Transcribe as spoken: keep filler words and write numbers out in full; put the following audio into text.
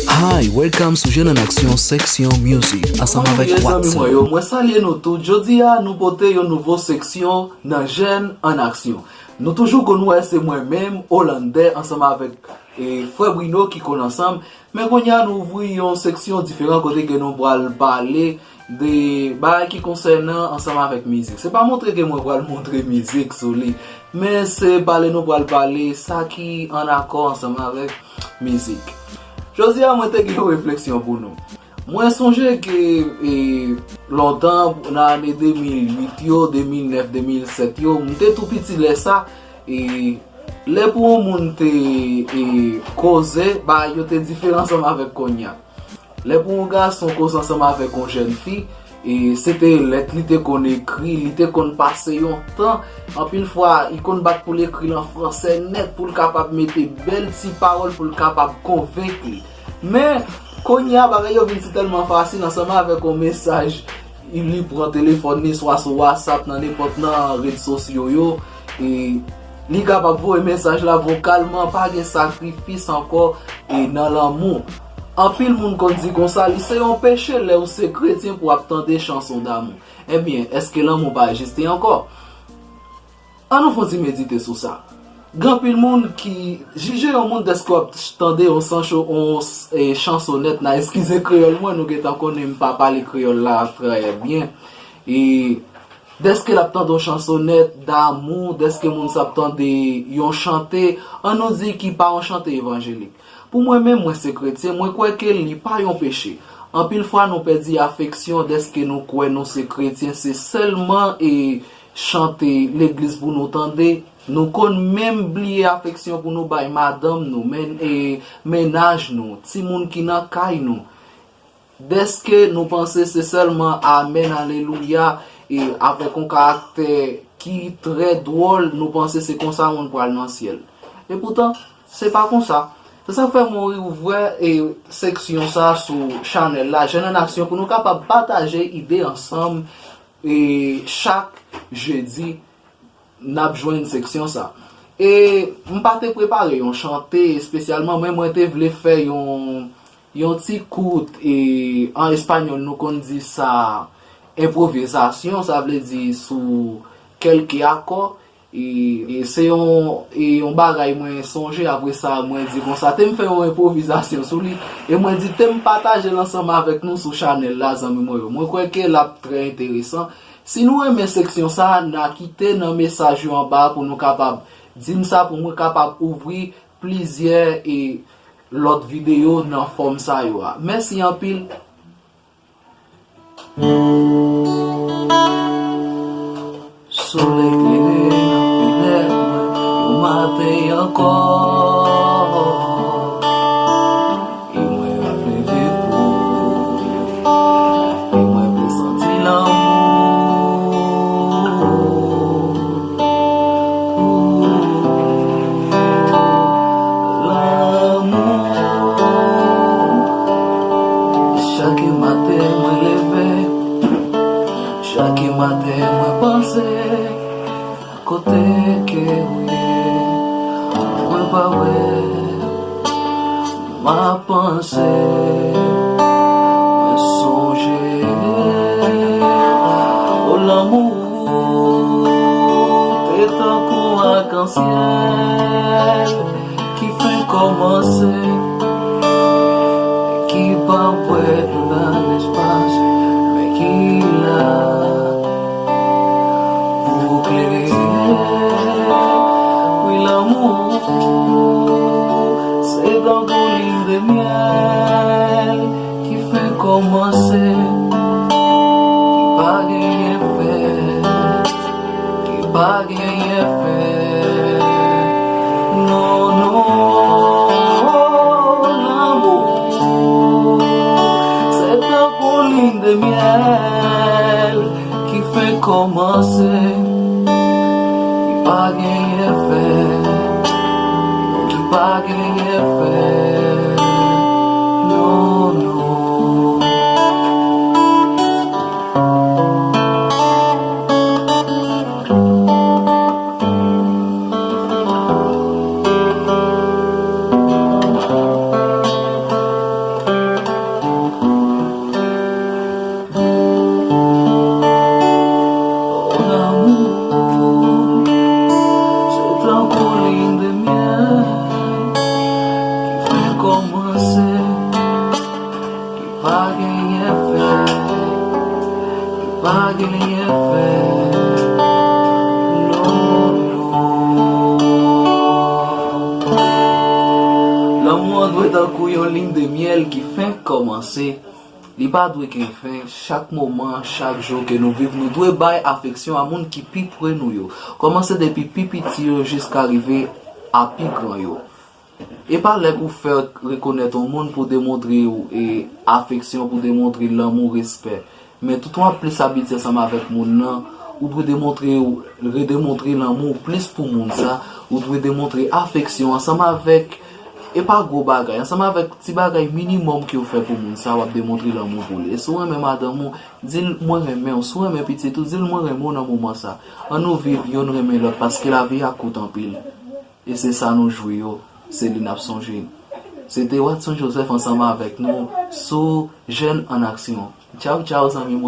Hi, welcome sou Jèn an Aksyon, section music, ansanm avèk Watson. Mwen salye nou tout. Jodi a, nou pote yon nouvo seksyon nan Jèn an Aksyon. Nou toujou konn wè se mwen menm, Olander, ansanm avèk, e, frè Bruno ki konn ansanm. Men kounye a, nou ouvri yon seksyon diferan kote ke nou pral pale de bagay ki konsènan ansanm avèk mizik. Se pa montre ke mwen pral montre mizik sou li, men se pale nou pral pale sa ki an akò ansanm avèk mizik. Jodi a, mwen te gen yon refleksyon pou nou. Mwen sonje ke, e, lontan, nan ane de mil uit yo, de mil nèf, de mil sèt yo, m te tou piti lè sa, e, lè pou yon moun te, e, koze, bagay yo te diferan ansanm avèk kounye a. Lè pou yon gason koze ansanm avèk yon jèn fi, e, se te lèt li te konn ekri, li te konn pase yon tan. Anpil fwa, li konn bat pou l ekri l an fransè nèt, pou l kapab mete bèl ti pawòl, pou l kapab konvenk li. Men, kounye a, bagay yo vin si tèlman fasil, ansanm avèk yon mesaj, li pran telefòn li, swa sou WhatsApp, nan nenpòt nan red sosyo yo, e li kapab voye mesaj la vokalman, pa gen sakrifis ankò, e nan lanmou. Anpil moun konn di konsa, li se yon peche lè w se kretyen pou w ap tande chanson damou. Ebyen, èske lanmou pa egziste ankò? An nou fè yon ti medite sou sa. Gen anpil moun ki jije yon moun dèske w ap tande yon sancho, yon, e, chansonèt, n a eskize kreyòl mwen, nou gentan konnen m pa pale kreyòl la trè byen. E dèske l ap tande yon chansonèt damou, dèske moun sa ap tande yon chante, an nou di ki pa yon chante evanjelik. Pou mwen menm, mwen se kretyen, mwen kwè ke li pa yon peche. Anpil fwa nou pèdi afeksyon dèske nou kwè nou se kretyen, se sèlman, e, chante legliz pou nou tande. Nou konn menm bliye afeksyon pou nou bay madanm nou, men, e, mennaj nou, timoun ki nan kay nou. Dèske nou panse se sèlman amèn, alelouya, e avèk yon karaktè ki trè dwòl, nou panse se konsa moun pral nan syèl. Epoutan, se pa konsa. Se sa k fè mwen ouvè, e, seksyon sa sou chanèl la, Jèn an Aksyon, pou nou kapab pataje ide ansanm, e, chak jedi, n ap jwenn seksyon sa. E m pa te prepare yon chante espesyalman, men mwen te vle fè yon, yon ti kout, e an espanyòl, nou konn di sa enpwovizasyon, sa vle di sou kèlke akò. E, e se yon, e yon bagay mwen sonje, apre sa, mwen di konsa, te m fè yon enpwovizasyon sou li, e mwen di, te m pataje l ansanm avèk nou sou chanèl la, zanmi mwen yo. Mwen kwè ke l ap trè enteresan. Si nou renmen seksyon sa a, n a kite nan mesaj yo anba a pou nou kapab di m sa, pou mwen kapab ouvri plizyè, e, lòt videyo nan fòm sa yo a. Mèsi anpil. Solèy klere nan fenèt mwen, yon maten ankò. E mwen vle viv pou ou. E mwen vle santi lanmou. Lanmou. Chak maten mwen leve, chak maten mwen panse kote ke ou ye. Mwen pa wè, m ap panse, mwen sonje. O lanmou, te tankou akansyèl ki fenk kòmanse, ki pa pwèt nan lespas, men ki la pou klere. Wi, lanmou, se tankou liy de myèl ki fenk kòmanse, ki pa genyen fen, ki pa genyen fen. Non, non, lanmou, se tankou liy de myèl ki fenk kòmanse, ki pa genyen fen, ki pa genyen fen. Non, non. Pa gen anyen fè. Non, non. Lanmou an dwe tankou yon liy de myèl ki fenk kòmanse. Li pa dwe gen fen. Chak moman, chak jou ke nou viv, nou dwe bay afeksyon a moun ki pi pre nou yo. Kòmanse depi pi piti yo jiska rive a pi gran yo. E pa lè pou fè rekonèt yon moun pou demontre w e afeksyon, pou demontre lanmou, respè. Men tout w ap plis abitye ansanm avèk moun nan, ou dwe demontre, redemontre lanmou plis pou moun sa, ou dwe demontre afeksyon ansanm avèk, e pa gwo bagay, ansanm avèk ti bagay minimòm ke w fè pou moun sa, w ap demontre lanmou pou li. E si w renmen madanm ou, di l mwen renmen w. Si w renmen pitit ou, di l mwen renmen w nan moman sa. Ann nou viv yonn renmen lòt, paske lavi a kout anpil. E se sa nou jwi yo, se li n ap sonje. Se te Watson Joseph ansanm avèk nou sou Jeunes en Action. Tchaw, tchaw, zanmi mwen.